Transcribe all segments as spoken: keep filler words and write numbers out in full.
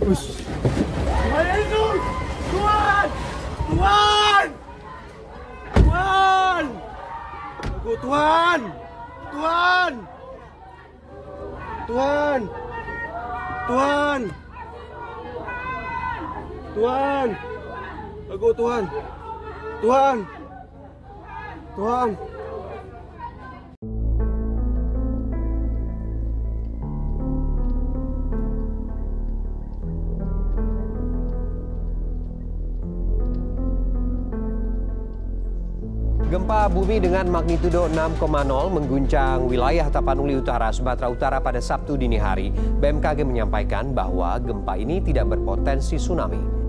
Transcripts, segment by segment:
Us. Tuhan Yesus! Tuhan! Tuhan! Tuhan! Ago Tuhan! Tuhan! Tuhan! Tuhan! Tuhan! Ago Tuhan! Tuhan! Tuhan! Gempa bumi dengan magnitudo enam koma nol mengguncang wilayah Tapanuli Utara, Sumatera Utara pada Sabtu dini hari. B M K G menyampaikan bahwa gempa ini tidak berpotensi tsunami.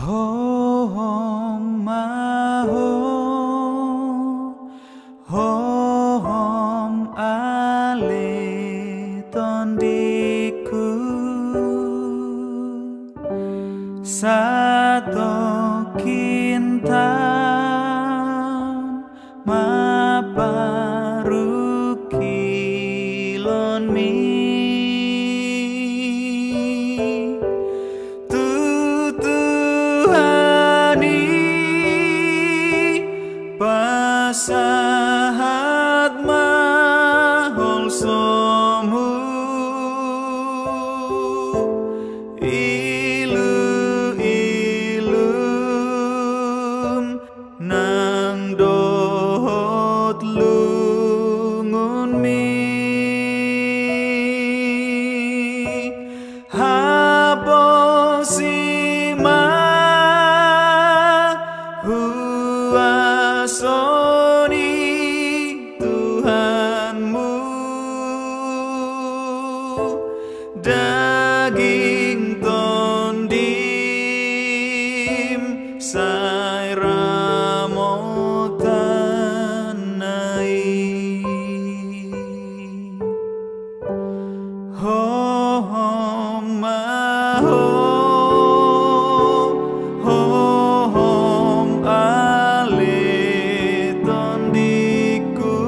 Hohom ma ho, hohom ale tondingku, satongkin taon ma parungkilonmi. Tu Tuhan i pasahat ma holsomu, ilu-ilum nang dohot lungunmi. Haposi ma huaso ni Tuhanmu, daging tondim sai ramotanna i. Hohom ma ho, hohom ale tondingku,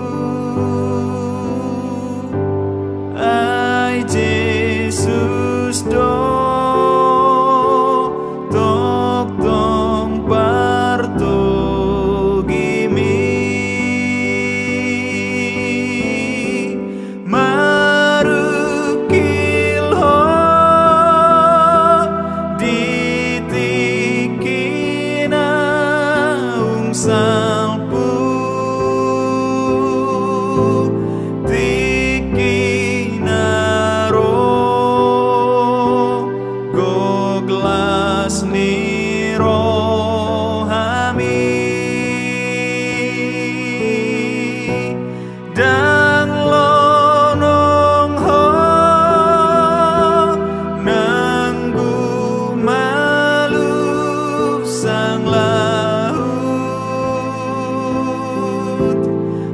ai Jesus do tongtong partogimi. Marungkil ho di tingki naung salpu, tingki na ro gok las ni rohami. Ndang lonong ho nanggo malum sanglaut,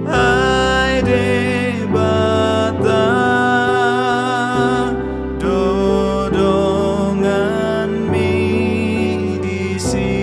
ai Debata do donganmi disi.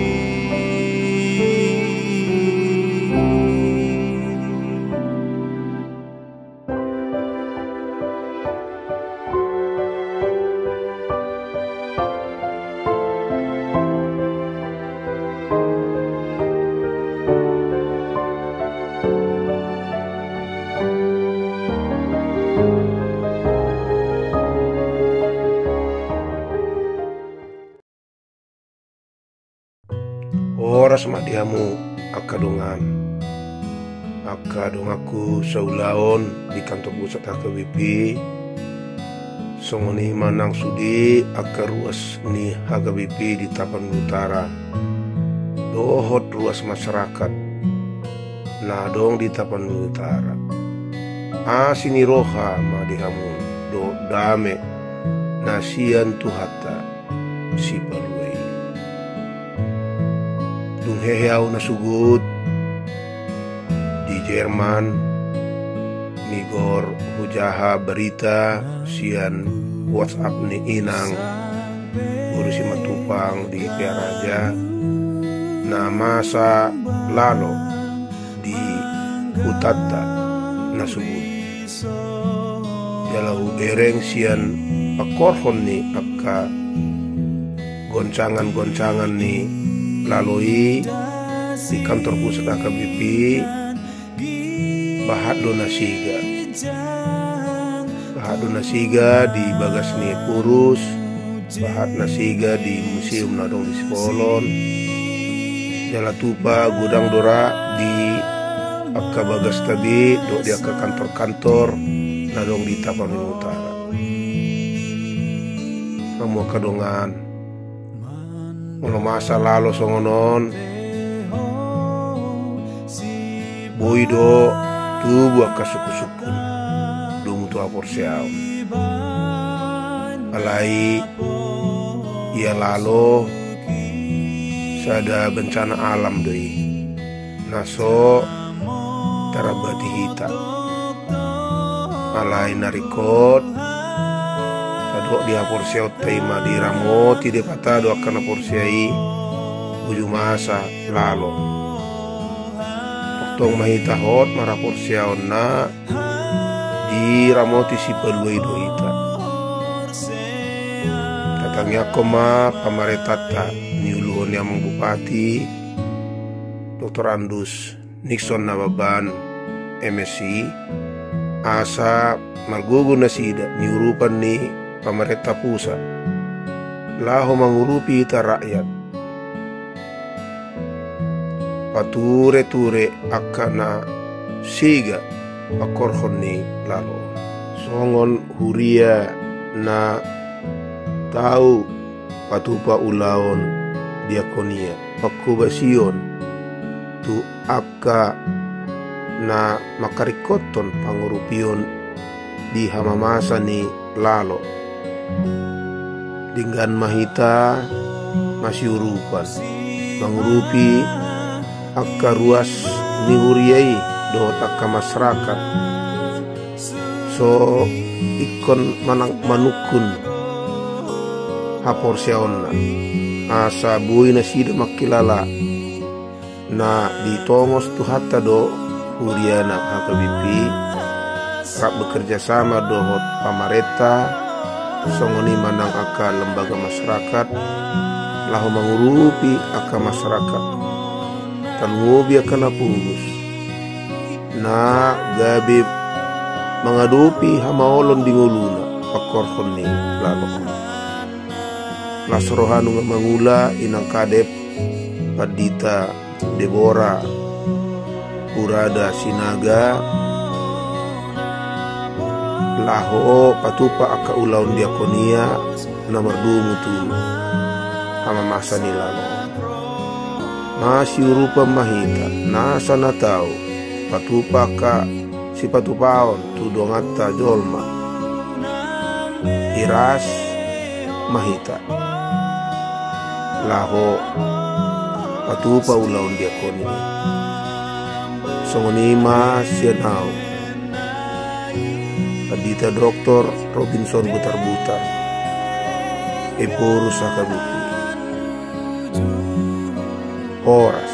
Horas ma di hamu angka dongan. Angka donganku saulaon di kantor pusat H K B P, songon i ma nang sude angka ruas ni H K B P di Tapanuli Utara dohot ruas masyarakat na adong di Tapanuli Utara. Asi ni roha ma di hamu dohot dame na sian Tuhanta Sipalua i. Dung hehe ahu na sugut di Jerman, nigor hujaha barita sian WhatsApp ni inang boru Simatupang di Pearaja na masa lalo di hutanta na sugut. Jala hubereng sian pangkorhon ni angka goncangan-goncangan ni lalo i di kantor pusat H K B P, bahat do na siga. Bahat do na siga di bagas ni purus, bahat na siga di museum na adong di Sipolon. Jala tupa godang do ra di angka bagasta be dohot di angka kantor-kantor na adong di Tapanuli Utara. Hamu angka dongan, molo masa lalo songon on, boi do tubu angka sungkun-sungkun domu tu haporseaon. Alai ia lalo sada bencana alam do i na so tarambati hita. Alai na ringkot na dohot di haporseaonta i ma diramoti Debata do angka na porsea i uju masa lalo. Tongtong ma hita hot marhaporseaon na diramoti Sipalua i do hita. Tatangiangkon ma pamarentanta niuluhon ni Amang Bupati Doktor Andus Nixon Nababan, M Si, asa margogo nasida niurupan ni pamarenta pusat laho mangurupi hita rakyat, pature-ture angka na sega pangkorhon ni lalo on. Songon huria na tau patupa ulaon diakonia, panghobasion tu angka na mangkaringkothon pangurupion di hamamasa ni lalo. Denggan ma hita masiurupan mangurupi angka ruas ni huria i dohot angka masyarakat so ingkon manang manungkun haporseaonna, asa boi nasida mangkilala na ditongos Tuhanta do huriana H K B P, rap bekerja sama dohot pamarenta, songon i ma nang angka lembaga masyarakat, laho mangurupi angka masyarakat, tarlumobi angka na pogos, na gabe mangadopi hamaolon di ngoluna pangkorhon ni lalo on. Las roha nunga mangula inang kadep Pandita Debora Hurada Sinaga, laho patupa angka ulaon diakonia na mardomu tu hamamasa ni lalo on. Masiurupan ma hita nasa na tau patupa angka sipatupaon tu donganta jolma. Iras ma hita laho patupa ulaon diakonia. Songon i ma sian ahu, Pandita Doktor Robinson Butarbutar, Ephorus H K B P. Horas.